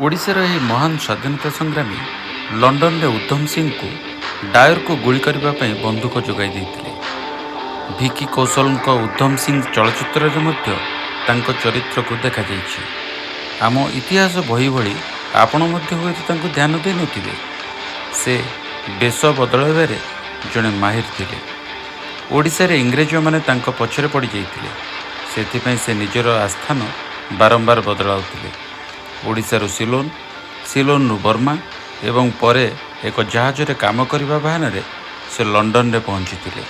ଓଡ଼ିଶାର ଏହି ମହାନ ସ୍ୱାଧୀନତା ସଂଗ୍ରାମୀ ଲଣ୍ଡନରେ ଉଦ୍ଧମ ସିଂଙ୍କୁ ଡାୟରକୁ ଗୁଳି କରିବା ପାଇଁ ବନ୍ଧୁକ ଯୋଗାଇ ଦେଇଥିଲେ। ଭିକି କୌଶଲଙ୍କ ଉଦ୍ଧମ ସିଂ ଚଳଚ୍ଚିତ୍ରରେ ମଧ୍ୟ ତାଙ୍କ ଚରିତ୍ରକୁ ଦେଖାଯାଇଛି। ଆମ ଇତିହାସ ବହି ଭଳି ଆପଣ ମଧ୍ୟ ହୁଏତ ତାଙ୍କୁ ଧ୍ୟାନ ଦେଇନଥିବେ। ସେ ବେଶ ବଦଳାଇବାରେ ଜଣେ ମାହିର ଥିଲେ। ଓଡ଼ିଶାରେ ଇଂରେଜମାନେ ତାଙ୍କ ପଛରେ ପଡ଼ିଯାଇଥିଲେ। ସେଥିପାଇଁ ସେ ନିଜର ଆସ୍ଥାନ ବାରମ୍ବାର ବଦଳାଉଥିଲେ। ଓଡ଼ିଶାରୁ ସିଲୋନ, ସିଲୋନରୁ ବର୍ମା ଏବଂ ପରେ ଏକ ଜାହାଜରେ କାମ କରିବା ବାହାନାରେ ସେ ଲଣ୍ଡନରେ ପହଞ୍ଚିଥିଲେ।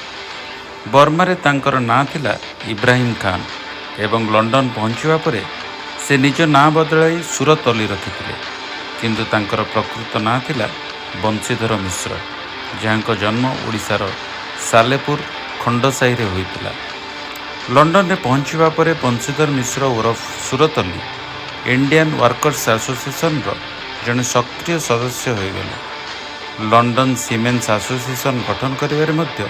ବର୍ମାରେ ତାଙ୍କର ନାଁ ଥିଲା ଇବ୍ରାହିମ ଖାନ ଏବଂ ଲଣ୍ଡନ ପହଞ୍ଚିବା ପରେ ସେ ନିଜ ନାଁ ବଦଳାଇ ସୁରତ ଅଲି ରଖିଥିଲେ। କିନ୍ତୁ ତାଙ୍କର ପ୍ରକୃତ ନାଁ ଥିଲା ବଂଶୀଧର ମିଶ୍ର, ଯାହାଙ୍କ ଜନ୍ମ ଓଡ଼ିଶାର ସାଲେପୁର ଖଣ୍ଡସାହିରେ ହୋଇଥିଲା। ଲଣ୍ଡନରେ ପହଞ୍ଚିବା ପରେ ବଂଶୀଧର ମିଶ୍ର ଓରଫ ସୁରତ ଅଲି ଇଣ୍ଡିଆନ୍ ୱାର୍କର୍ସ ଆସୋସିଏସନର ଜଣେ ସକ୍ରିୟ ସଦସ୍ୟ ହୋଇଗଲେ। ଲଣ୍ଡନ ସିମେନ୍ସ ଆସୋସିଏସନ ଗଠନ କରିବାରେ ମଧ୍ୟ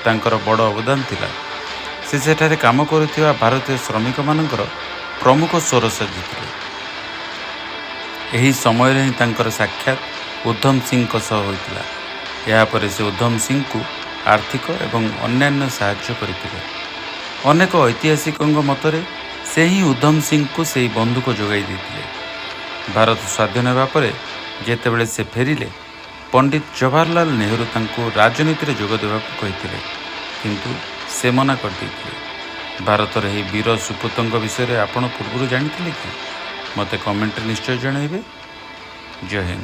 ତାଙ୍କର ବଡ଼ ଅବଦାନ ଥିଲା। ସେ ସେଠାରେ କାମ କରୁଥିବା ଭାରତୀୟ ଶ୍ରମିକମାନଙ୍କର ପ୍ରମୁଖ ସ୍ୱର ସାଜିଥିଲେ। ଏହି ସମୟରେ ହିଁ ତାଙ୍କର ସାକ୍ଷାତ ଉଦ୍ଧମ ସିଂଙ୍କ ସହ ହୋଇଥିଲା। ଏହାପରେ ସେ ଉଦ୍ଧମ ସିଂଙ୍କୁ ଆର୍ଥିକ ଏବଂ ଅନ୍ୟାନ୍ୟ ସାହାଯ୍ୟ କରିଥିଲେ। ଅନେକ ଐତିହାସିକଙ୍କ ମତରେ ସେ ହିଁ ଉଦ୍ଧମ ସିଂଙ୍କୁ ସେହି ବନ୍ଧୁକ ଯୋଗାଇ ଦେଇଥିଲେ। ଭାରତ ସ୍ୱାଧୀନ ହେବା ପରେ ଯେତେବେଳେ ସେ ଫେରିଲେ, ପଣ୍ଡିତ ଜବାହରଲାଲ ନେହେରୁ ତାଙ୍କୁ ରାଜନୀତିରେ ଯୋଗ ଦେବାକୁ କହିଥିଲେ, କିନ୍ତୁ ସେ ମନା କରିଦେଇଥିଲେ। ଭାରତର ଏହି ବୀର ସୁପୁତ୍ରଙ୍କ ବିଷୟରେ ଆପଣ ପୂର୍ବରୁ ଜାଣିଥିଲେ କି? ମୋତେ କମେଣ୍ଟରେ ନିଶ୍ଚୟ ଜଣାଇବେ। ଜୟ ହିନ୍ଦ।